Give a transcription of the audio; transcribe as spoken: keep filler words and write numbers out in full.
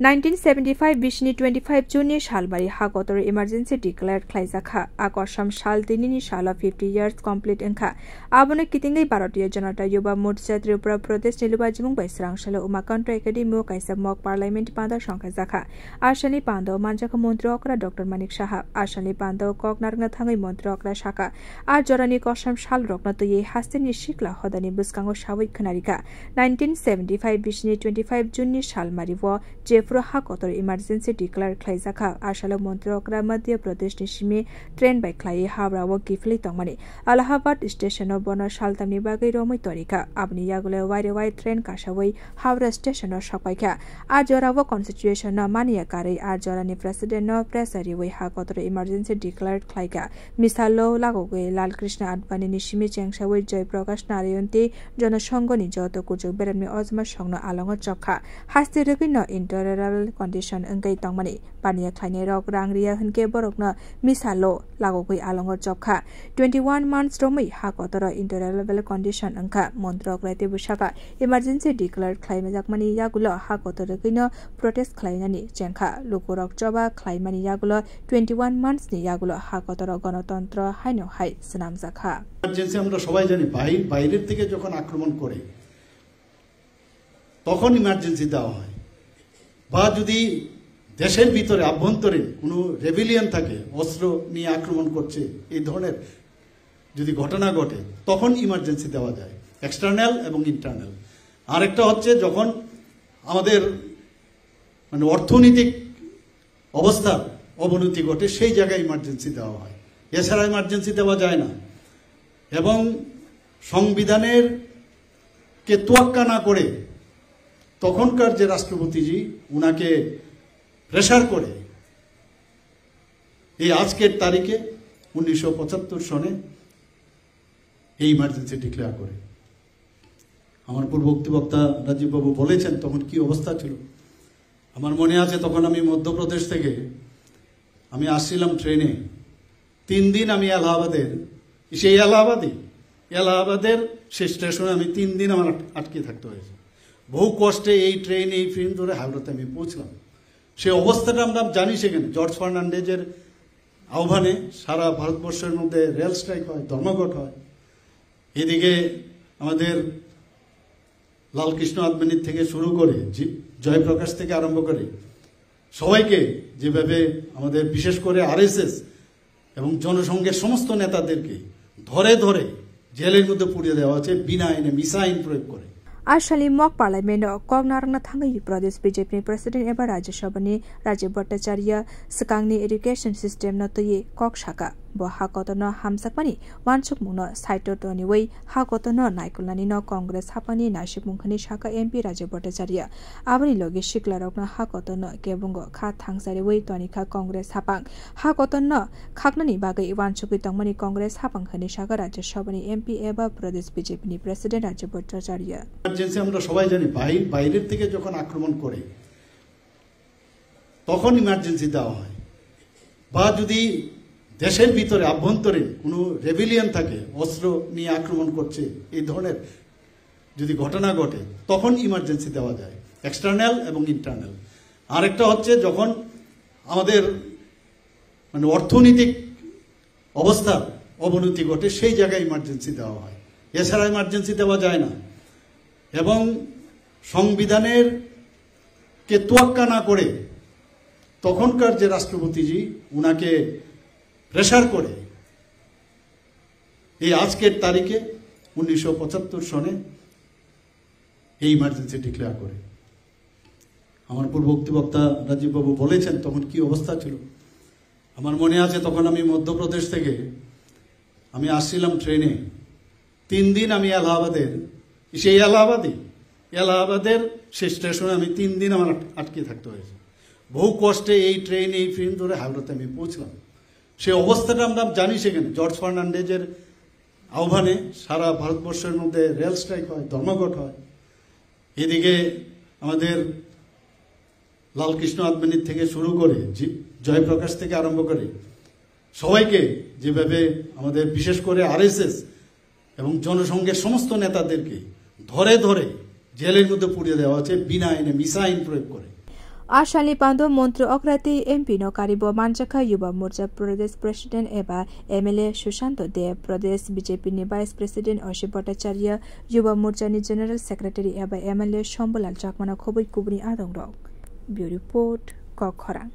Nineteen seventy five bisini twenty five June ni salbari ha kotor emergency declare khlaijakha. A kosom sal tinini salo fifty years complete wngkha. Abono kitingwi Bharatiya Janata Yuva Morcha Tripura Pradesh ni lubajimung bai srang salo Umakanta Academy o kaisa mock parliament panda songkhajakha. Asani panda o manjakha Montri okra Doctor Manik Saha. Asani panda o kok narwkna thangwi Montri okra sakha, a jorani kosom sal rokno twiwi hasteni sikla hodani bwskango sawi khwnarikha. Nineteen seventy five bisini twenty five June ni salmari o jephuru ha kotor emergency declare khlaijakha, a salo Montri okra Madhya Pradesh ni simi train bai khlaiwi Howrah o kiphilwi tongmani. Allahabad station o bono saltamni bagwi romwi torikha. Aboni yagulo waire wai train kasawi Howrah station o sokpaikha. A jora o constitution no manya karwi a jora ni president no pressure riwi ha kotor emergency declare khlaikha. Misalo lagogwi Lal Krishna Advani ni simi chengsawi Joy Prakash Narayan tei Jono Songho ni joto kuchuk beremni ojma songno alongo chopkha. Haste rwgwi no intolerable condition wngwi tongmani. Paniya khlainai rok rang riya hwnkhe borokno misalo lagogwi alongo chopkha. Twenty one months romwi ha kotoro intolerable condition wngkha. Montrok rai teibo sakha, emergency declare khlaijakmani yagulo ha kotor rwgwino protest khlainani chengkha. Lukurok choba khlaimani yagulo twenty one months ni yagulo ha kotoro gonotontro haino hai swnamjakha. Emergency আমরা সবাই জানি, বাহির, বাইরের থেকে যখন আক্রমণ করে, তখন ইমার্জেন্সি দেওয়া হয়। বা যদি দেশের ভিতরে আভ্যন্তরীণ কোনো রেবিলিয়ন থাকে, অস্ত্র নিয়ে আক্রমণ করছে, এই ধরনের যদি ঘটনা ঘটে, তখন ইমার্জেন্সি দেওয়া যায়, এক্সটার্নাল এবং ইন্টারনাল। আরেকটা হচ্ছে যখন আমাদের, মানে, অর্থনৈতিক অবস্থার অবনতি ঘটে, সেই জায়গায় ইমার্জেন্সি দেওয়া হয়, এছাড়া ইমার্জেন্সি দেওয়া যায় না। এবং সংবিধানের কে তোয়াক্কা না করে তখনকার যে রাষ্ট্রপতিজি, উনাকে প্রেশার করে এই আজকের তারিখে উনিশশো পঁচাত্তর সনে এই ইমার্জেন্সি ডিক্লেয়ার করে। আমার পূর্ববর্তী বক্তা রাজীব বাবু বলেছেন তখন কি অবস্থা ছিল। আমার মনে আছে, তখন আমি মধ্যপ্রদেশ থেকে আমি আসছিলাম ট্রেনে, তিন দিন আমি এলাহাবাদের, সেই এলাহাবাদই, এলাহাবাদের সেই স্টেশনে আমি তিন দিন আমার আট-, আটকে থাকতে হয়েছে। বহু কষ্টে এই ট্রেন, এই ট্রেন ধরে হাওড়াতে আমি পৌঁছলাম। সেই অবস্থাটা আমরা জানি সেখানে। জর্জ ফার্নান্ডেজের আহ্বানে সারা ভারতবর্ষের মধ্যে রেল স্ট্রাইক হয়, ধর্মঘট হয়। এদিকে আমাদের লালকৃষ্ণ আদবানির থেকে শুরু করে জি-, জয়প্রকাশ থেকে আরম্ভ করে সবাইকে যেভাবে আমাদের, বিশেষ করে আরএসএস এবং জনসংঘের সমস্ত নেতাদেরকে ধরে ধরে জেলের মধ্যে পুড়িয়ে দেওয়া হচ্ছে বিনা আইনে, মিছা আইন প্রয়োগ করে। A salni mok parliament o kok narwkna thangwi Pradesh B J P ni president eba Rajya Sabha ni Rajib Bhattacharya swkangni education system no twiwi kok sakha. Bo ha kotorno hamjakmani uansukmungno saito toniwi ha kotorno naikolnanino Congress haphangni naisukmung hwnwi sakha M P Rajib Bhattacharya. Aboni logi siklarokno ha kotorno kebungo kha thangsariwi tonikha Congress haphang. Ha kotorno khaknani bagwi uansugwi tongmani Congress haphang hwnwi sakha Rajya Sabha ni M P eba Pradesh B J P ni president Rajib Bhattacharya. Emergency আমরা সবাই জানি, বাহির, বাইরের থেকে যখন আক্রমণ করে তখন ইমার্জেন্সি দেওয়া হয়। বা যদি দেশের ভিতরে আভ্যন্তরীণ কোনো রেবিলিয়ন থাকে, অস্ত্র নিয়ে আক্রমণ করছে, এই ধরনের যদি ঘটনা ঘটে, তখন ইমার্জেন্সি দেওয়া যায়, এক্সটার্নাল এবং ইন্টারনাল। আরেকটা হচ্ছে যখন আমাদের, মানে, অর্থনৈতিক অবস্থার অবনতি ঘটে, সেই জায়গায় ইমার্জেন্সি দেওয়া হয়, এছাড়া ইমার্জেন্সি দেওয়া যায় না। এবং সংবিধানের কে তোয়াক্কা না করে তখনকার যে রাষ্ট্রপতিজি, উনাকে প্রেশার করে এই আজকের তারিখে উনিশশো পঁচাত্তর সনে এই ইমার্জেন্সি ডিক্লেয়ার করে। আমার পূর্ববর্তী বক্তা রাজীব বাবু বলেছেন তখন কি অবস্থা ছিল। আমার মনে আছে, তখন আমি মধ্যপ্রদেশ থেকে আমি আসছিলাম ট্রেনে। তিন দিন আমি এলাহাবাদের, সেই এলাহাবাদই, এলাহাবাদের সেই স্টেশনে আমি তিন দিন আমার আট-, আটকে থাকতে হয়েছে। বহু কষ্টে এই ট্রেন, এই ট্রেন ধরে হাওড়াতে আমি পৌঁছলাম। সেই অবস্থাটা আমরা জানি সেখানে। জর্জ ফার্নান্ডেজের আহ্বানে সারা ভারতবর্ষের মধ্যে রেল স্ট্রাইক হয়, ধর্মঘট হয়। এদিকে আমাদের লালকৃষ্ণ আদবানির থেকে শুরু করে জি-, জয়প্রকাশ থেকে আরম্ভ করে সবাইকে যেভাবে আমাদের, বিশেষ করে আরএসএস এবং জনসংঘের সমস্ত নেতাদেরকে ধরে ধরে জেলের মধ্যে পুড়িয়ে দেওয়া হচ্ছে বিনা আইনে, মিছা আইন প্রয়োগ করে। Asalni pando Montri Okrati M P no karibo manjakha Yuba Morcha Pradesh President eba M L A Sushanto Deb, Pradesh B J P ni Vice President Ashok Bhattacharya, Yuba Morcha ni General Secretary eba M L A Shambhulal Chakma no khobwi kubuni adongrok. Bureau Report, Kok Khorang.